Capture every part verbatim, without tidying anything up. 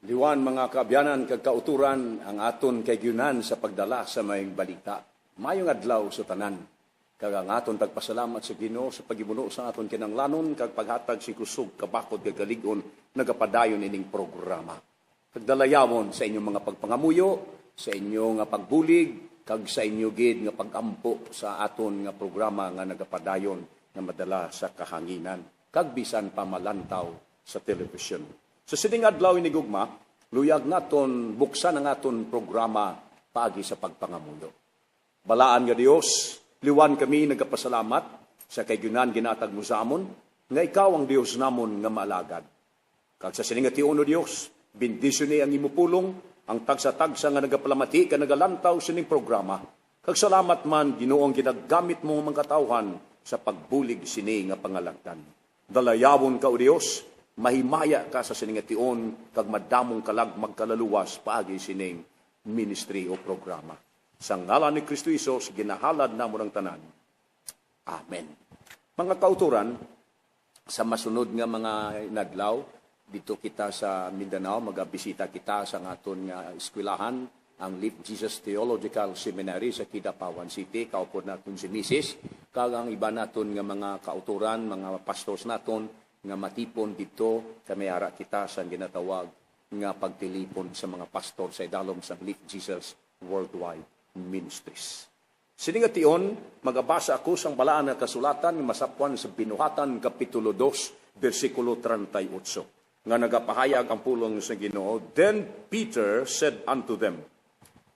Liwan, mga kaabyanan kag kautoran, ang aton kaigyunan sa pagdala sa maayong balita. Maayong adlaw sa tanan. Kag ang aton pagpasalamat sa Ginoo sa paghimuno sa aton kinahanglanon kag paghatag sing kusog, kabakod kag kalig-on nagapadayon ining programa. Kag dalayawon sa inyong mga pagpangamuyo, sa inyo nga pagbulig, kag sa inyo gid nga pag-ampo sa aton nga programa nga nagapadayon nga madala sa kahanginan kag bisan pa malantaw sa telebisyon. Sa sining adlaw hinigugma, luyag naton buksan ang aton programa paagi sa pagpangamuyo. Balaan nga Dios, liwan kami nagapasalamat sa kaigyunan ginatag mo sa amon, nga ikaw ang Dios namon nga maalagad. Kag sa sini nga tion, O Dios, bendisyoni ang imo pulong, ang tagsa-tagsa nga nagapalamati kag nagalantaw sining programa. Kag salamat man, Ginoo, ang ginagamit mo nga mga katawhan sa pagbulig sini nga pangalagdan. Dalayawon ka, O Dios, mahimaya ka sa sini nga tion, kag madamong kalag magkalaluwas paagi sining ministry o programa. Sa ngalan ni Kristo Jesus, ginahalad namon ang tanan. Amen. Mga kautoran, sa masunod nga mga inadlaw, dito kita sa Mindanao, magabisita kita sa aton nga eskwelahan, ang Lift Jesus Theological Seminary sa Kidapawan City. Kaupod naton si Misis, kag ang iba naton nga mga kautoran, mga pastors naton nga matipon dito, kami ara kita sa ginatawag nga pagtilipon sa mga pastor sa idalom sa Lift Jesus Worldwide Ministries. Sini nga tion, magabasa ako sang Balaan nga Kasulatan nga masapwan sa Binuhatan, Kapitulo dos, bersikulo treinta y ocho, nga nagapahayag ang pulong sa Ginoo. Then Peter said unto them,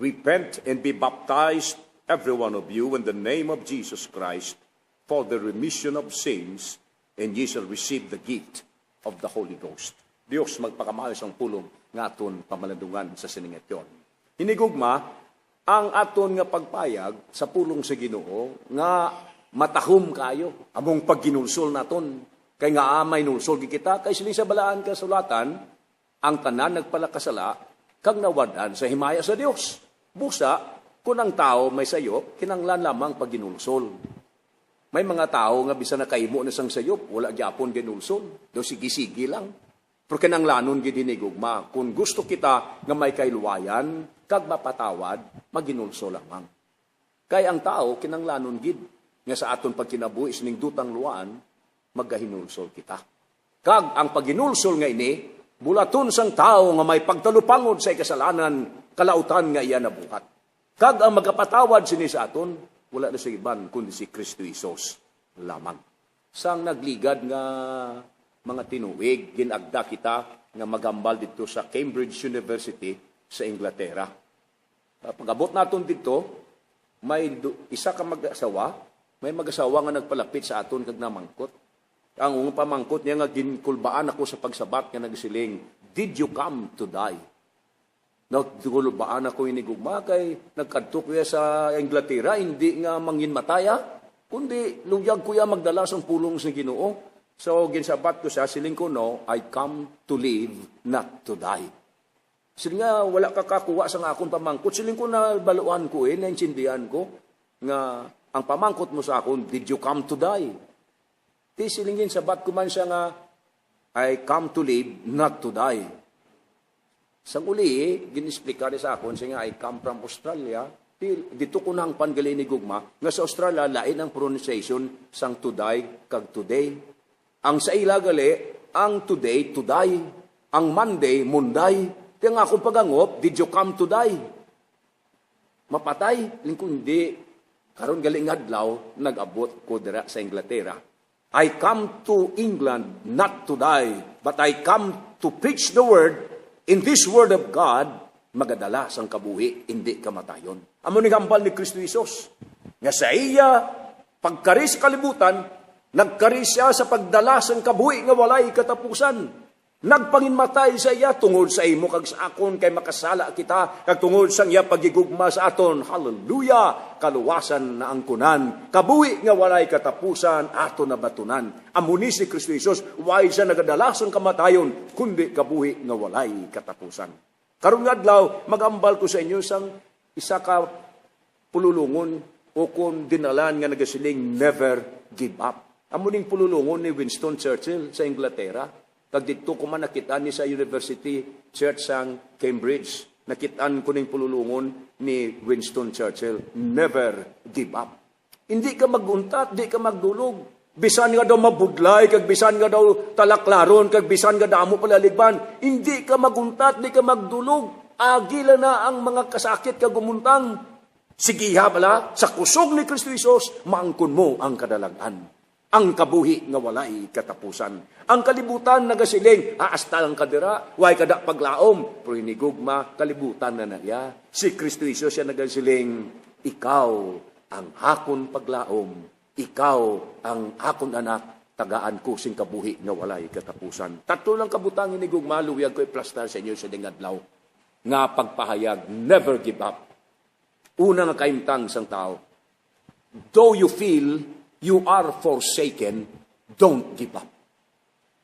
"Repent and be baptized, every one of you, in the name of Jesus Christ, for the remission of sins, and ye shall receive the gift of the Holy Ghost." Dios magpakamaayo sang pulong nga aton pamalandungan sa sini nga tion. Hinigugma, ang aton nga pagpayag sa pulong sa Ginoo nga matahom kayo among pagginulsol naton. Kay nga may nulsol gid kita, kay siling sa Balaan Kasulatan, ang tanan nagpalakasala kag nawad-an sa himaya sa Dios. Busa, kun ang tawo may sayop, kinahanglan lamang pagginulsol. May mga tawo nga bisan nakahimo na sang sayop, wala gyapon ginulsol. Daw sige-sige lang. Pero kinahanglanon gid hinigugma. Kun gusto kita nga may kahiluwayan kag mapatawad, maginulsol lamang. Kay ang tawo kinahanglanon gid nga sa aton pagkinabuhi sining dutang luwaan, magahinulsol kita. Kag ang paghinulsol nga ini, bulaton sang tawo nga may pagtalupangod sa kasalanan, kalautan nga iya nabuhat. Kag ang magapatawad sini sa aton, wala na sa iban kundi si Cristo Jesus lamang. Sang nagligad nga mga tinuig, gin-agda kita nga maghambal didto sa Cambridge University sa Inglaterra. Ah, pag-abot naton didto, may du-, isa ka mag-asawa, may mag-asawa nga nagpalapit sa aton kag namangkot. Ang pamangkot niya nga ginkulbaan ako sa pagsabat nga nagsiling, "Did you come to die?" Nagkulbaan ako hinigugma kay nagkadto ko iya sa Inglaterra, hindi nga manginmatay, ah, kundi luyag ko iya magdala sang pulong sa Ginoo. So, ginsabat ko siya, siling ko, "No, I come to live, not to die." Siling niya, "Wala ka kakuha sa nga akon pamangkot." Siling ko, "Nabaluan ko, eh, naintindihan ko nga ang pamangkot mo sa akon, 'Did you come to die?'" Ti siling, ginsabat ko man siya nga, "I come to live, not to die." Sang uli, gin-explica ni sa akon siya nga, "I come from Australia." Ti, dito ko nahangpan gali hinigugma nga sa Australia, lain ang pronunciation sang to die kag today. Ang sa ila gali, ang today, today. Ang Monday, Monday. Kaya nga akong pagangop, "Did you come to die?" Mapatay? Lingkod, hindi. Karon gali nga adlaw, nag-abot ko dira sa Inglaterra. "I come to England not to die, but I come to preach the word. In this word of God, magadala sang kabuhi, hindi kamatayon." Amo ni hambal ni Cristo Jesus, nga sa iya pagkari sa kalibutan, nagkari siya sa pagdala sang kabuhi nga walay katapusan. Nagpanginmatay sa iya tungod sa imo kag sa akon, kay makasala kita, kag tungod sang iya paghigugma sa aton, hallelujah, kaluwasan naangkunan, kabuhi nga walay katapusan aton nabatunan. Amo ni si Cristo Jesus, way siya nagadala sang kamatayon, kundi kabuhi nga walay katapusan. Karon nga adlaw, mag-ambal ko sa inyo sang isa ka pululongon, o kon dinalan nga nagasiling, "Never give up." Amo ning pululongon ni Winston Churchill sa Inglaterra. Kag didto ko man nakit-an ni sa University Church sang Cambridge, nakit-an ko ning pululongon ni Winston Churchill, "Never give up." Hindi ka maguntat, di ka magdulog. Bisan nga daw mabudlay, kag bisan nga daw talaklaron, kag bisan nga damo palaligban, hindi ka maguntat, di ka magdulog. Agi lang na ang mga kasakit kag umuntang. Sigiha bala, sa kusog ni Kristo Jesus, maangkon mo ang kadalag-an, ang kabuhi nga walay katapusan. Ang kalibutan nagasiling, "Ah, hasta lang ka dira, way ka da paglaom." Pero hinigugma, kalibutan na na iya. Si Kristo Jesus siya nagasiling, "Ikaw ang akon paglaom, ikaw ang akon anak, tagaan ko sing kabuhi nga walay katapusan." Tatlo lang ka butang hinigugma, luyag ko iplastar sa inyo sa ding adlaw nga pagpahayag, never give up. Una nga kahimtang sang tawo, though you feel you are forsaken, don't give up.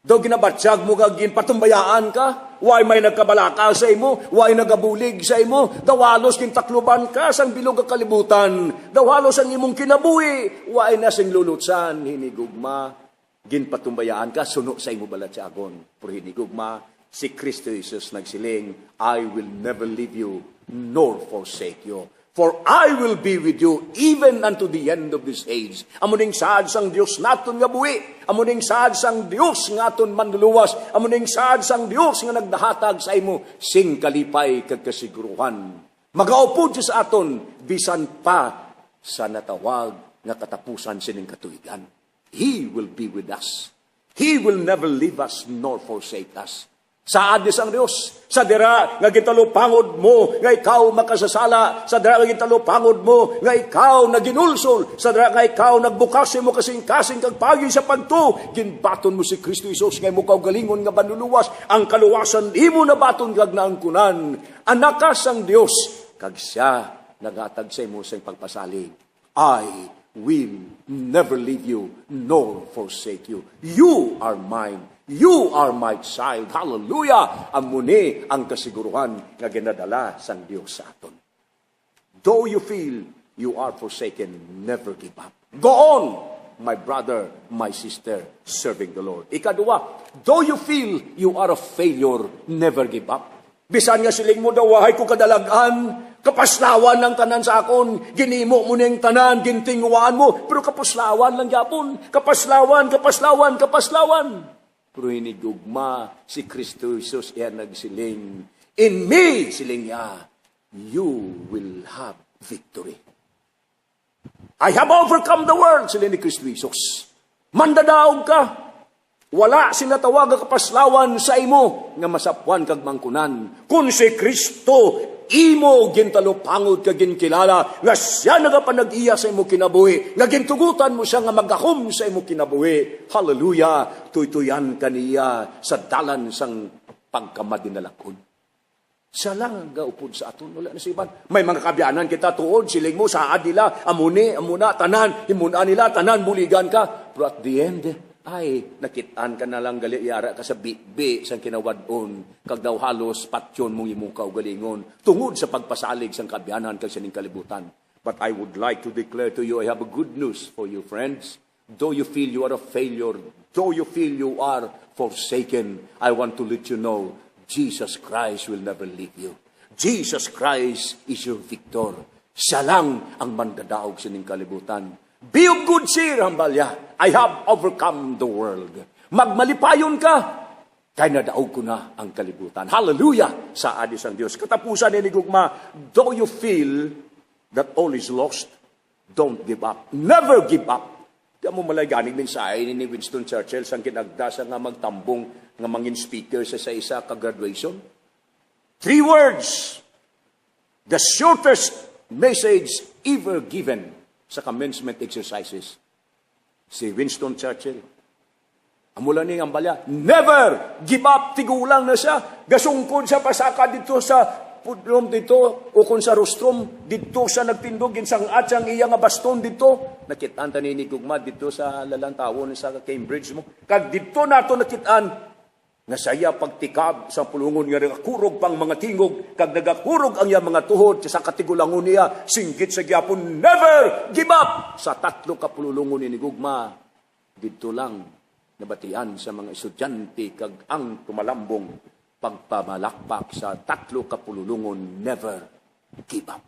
Daw ginabatyag mo nga ginpatumbayaan ka, way may nagkabalaka sa imo, way nagabulig sa imo, daw halos gintakluban ka sang bilog nga kalibutan, daw halos ang imong kinabuhi way na sing lulutsan, hinigugma, ginpatumbayaan ka, suno sa imo balatyagon. Pero hinigugma, si Kristo Jesus nagsiling, "I will never leave you nor forsake you. For I will be with you even unto the end of this age." Amo ning saad sang Dios naton nga buhi. Amo ning saad sang Dios nga aton manluluwas. Amo ning saad sang Dios nga nagdahatag sa imo sing kalipay kag kasiguruhan. Magaupod siya sa aton bisan pa sa natawag nga katapusan sining katuigan. He will be with us. He will never leave us nor forsake us. Saad ni sang Dios, sa dira nga gintalupangod mo nga ikaw makasasala, sa dira nga gintalupangod mo nga ikaw naginulsol, sa dira nga ikaw nagbukas sa imo kasing-kasing kag paagi sa pagtuo, ginbaton mo si Kristo Jesus nga imo kaugalingon nga manluluwas. Ang kaluwasan imo nabaton kag naangkunan. Anak ka sang Dios, kag siya naghatag sa imo sing pagpasalig. "I will never leave you nor forsake you. You are mine. You are my child." Hallelujah! Amo ni ang kasiguruhan nga ginadala sang Dios sa aton. Though you feel you are forsaken, never give up. Go on, my brother, my sister, serving the Lord. Ikadua, though you feel you are a failure, never give up. Bisan nga siling mo daw, "Wahay ko kadalag-an, kapaslawan ang tanan sa akon, ginimo mo ning tanan, gintinguhaan mo," pero kapaslawan lang gyapon, kapaslawan, kapaslawan, kapaslawan. Pero hinigugma, si Kristo Jesus iya nagsiling, "In me," siling niya, "you will have victory." "I have overcome the world," siling ni Kristo Jesus. Mandadaog ka. Wala sing natawag nga kapaslawan sa imo nga masapwan kag mangkunan. Kon si Kristo imo gintalupangod kag ginkilala nga siya nagapanag-iya sa imo kinabuhi, nga gintugutan mo siya nga magahom sa imo kinabuhi. Hallelujah! Tuytuyan ka niya sa dalan sang pagkamadinalakon. Siya lang ang gaupod sa aton, wala na sa iban. May mga kaabyanan kita tuod, siling mo, saad nila, amo ni, amo na, tanan, himun-an nila, tanan, buligan ka. Pero at the end, ay, nakit-an ka na lang gali, yara ka sa bibi sang kinawad-on, kag daw halos patyon mong imong kaugalingon, tungod sa pagpasalig sang kaabyanan kag sining kalibutan. But I would like to declare to you, I have a good news for you, friends. Though you feel you are a failure, though you feel you are forsaken, I want to let you know, Jesus Christ will never leave you. Jesus Christ is your victor. Siya lang ang mandadaog sining kalibutan. Be of good cheer, hambal niya. I have overcome the world. Magmalipayon ka, kay nadaog ko na ang kalibutan. Hallelujah! Saad ni sang Dios. Katapusan ni gugma, though you feel that all is lost, don't give up. Never give up. Di mo malay ganing mensahe ni Winston Churchill sang ginagda sa nga magtambong nga mangin speaker sa, sa isa ka graduation. Three words. The shortest message ever given sa commencement exercises. Si Winston Churchill. Amo lang ni ang balya, "Never give up." Tigulang na siya. Gasungkod sa pasaka dito sa podium dito, o kung sa rostrum, dito siya nagtindog, ginsang-at siya ang iya nga baston dito. Nakit-an ta ni gugma dito sa lalantawon sa Cambridge mo. Kag dito nato nakit-an nga sa iya pagtikab sa pulongon nga nagakurog pang mga tingog, kag nagakurog ang iya mga tuhod sa katigulangon niya, singgit sa gihapon, "Never give up!" Sa tatlo ka pululongon ni gugma, didto lang nabatian sa mga estudyante kag ang tumalambong pagpamalakpak sa tatlo ka pululongon, never give up.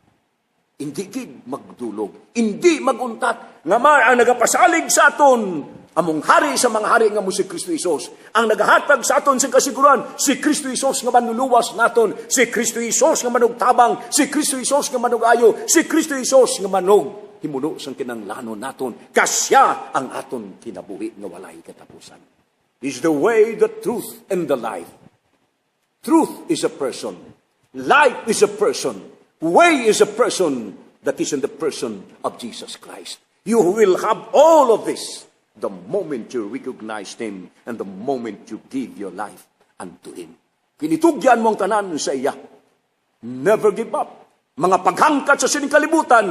Indi gid magdulog, indi mag-untat, nga mar ang nagapasalig sa aton, among Hari sa mga hari nga mo si Kristo Jesus. Ang nagahatag sa aton sing kasiguran, si Kristo Jesus nga manluluwas naton, si Kristo Jesus nga manugtabang, si Kristo Jesus nga manugayo, si Kristo Jesus nga manug himuno sang kinahanglanon naton, kay sia ang aton kinabuhi nga walay katapusan. Is the way, the truth, and the life. Truth is a person. Life is a person. Way is a person that is in the person of Jesus Christ. You will have all of this the moment you recognize Him and the moment you give your life unto Him. Kinitugyan mo ang tanan sa iya. Never give up. Mga paghangkat sa sining kalibutan,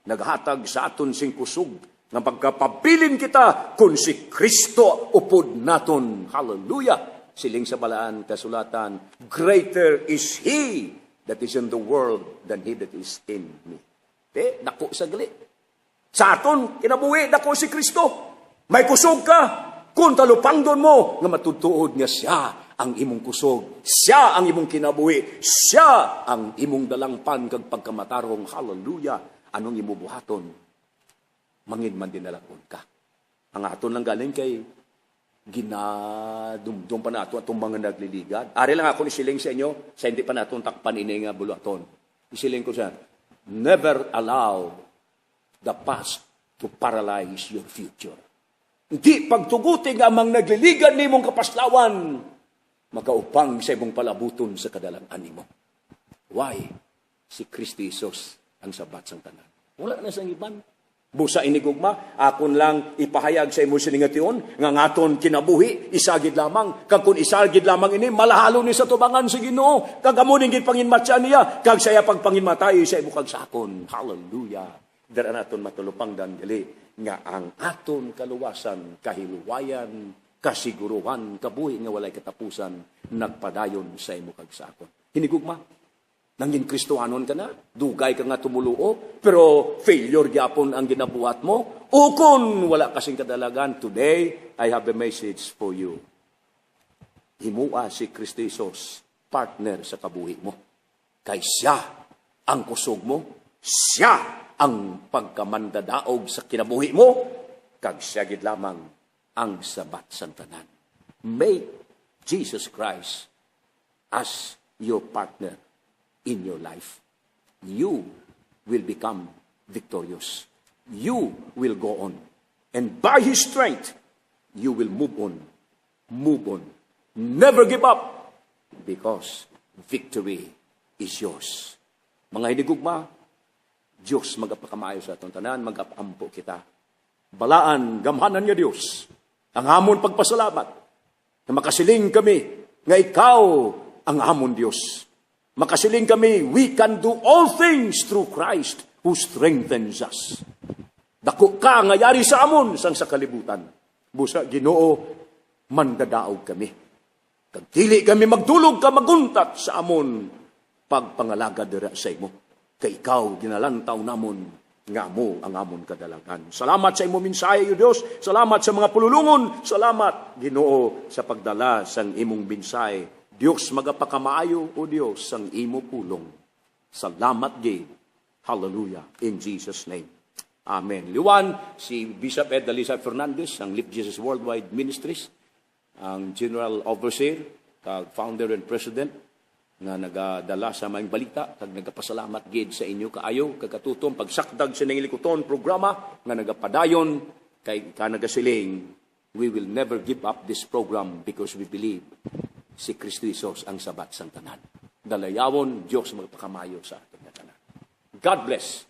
naghatag sa aton sing kusog nga magkapabilin kita kon si Kristo upod naton. Hallelujah! Siling sa Balaan Kasulatan, "Greater is He that is in the world than he that is in me." Te, dako sa gali. Sa aton kinabuhi, dako si Kristo. May kusog ka, kung talupangdon mo nga matuod-tuod nga siya ang imong kusog, siya ang imong kinabuhi, siya ang imong dalangpan kag pagkamatarong. Hallelujah! Anong imo buhaton? Mangin man dinalagon ka. Ang aton lang galing kay ginadumdom pa nato atong mga nagliligad. Ari lang ako ni siling sa inyo, sa hindi pa naton takpan ini nga buluhaton. Isiling ko sa, never allow the past to paralyze your future. Hindi pagtuguti nga ang mga nagliligad nimong kapaslawan makaupang sa imong palabuton sa kadalag-an nimo. Why? Si Kristo Jesus ang sabat sang tanan. Wala na sang iban. Busa, hinigugma, akon lang ipahayag sa imo sini nga tion, nga ang aton kinabuhi isa gid lamang, kag kun isa gid lamang ini, malahalon ni sa tubangan sa Ginoo, kag amo ning ginpanginmatyan niya, kag sa iya pagpanginmatay sa imo kag sa akon. Hallelujah. Dira naton matalupangdan gali nga ang aton kaluwasan, kahilwayan, kasiguruhan, kabuhi nga walay katapusan nagpadayon sa imo kag sa akon. Hinigugma, nangin Kristohanon ka na, dugay ka nga tumoluo, pero failure gyapon ang ginabuhat mo. Ukon wala ka sing kadalagan, today I have a message for you. Himoa si Kristo Jesus partner sa kabuhi mo. Kay siya ang kusog mo, siya ang pagkamandadaog sa kinabuhi mo, kag siya gid lamang ang sabat sang tanan. Make Jesus Christ as your partner in your life. You will become victorious. You will go on. And by His strength, you will move on. Move on. Never give up, because victory is yours. Mga hinigugma, Dios magapakamaayo sa aton tanan, magapaampo kita. Balaan, gamhanan nga Dios, ang amon pagpasalamat nga makasiling kami nga ikaw ang amon Dios. Makasiling kami, "We can do all things through Christ who strengthens us." Dako ka nga yari sa amon sang sa kalibutan. Busa, Ginoo, mandadaog kami. Kag dili kami magdulog ka maguntat sa amon pagpangalagad dira sa imo. Kay ikaw ginalantaw namon nga amo ang amon kadalagan. Salamat sa imo mensahe, O Dios. Salamat sa mga pululongon. Salamat, Ginoo, sa pagdala sang imong mensahe. Dios magapakamaayo, O Dios, sang imo pulong. Salamat gid. Hallelujah. In Jesus' name. Amen. Liwan, si Bishop Ed Dalisa Fernandez, ang Lift Jesus Worldwide Ministries, ang General Overseer, kag Founder and President, nga nagadala sa maayong balita, kag nagapasalamat gid sa inyo kaayo, kag katutom pagsakdag sa Nangilikuton programa nga nagapadayon, kay ka nagasiling, "We will never give up this program because we believe si Kristo Jesus ang sabat sang tanan." Dalayawon, Dios magpakamaayo sa aton nga tanan. God bless.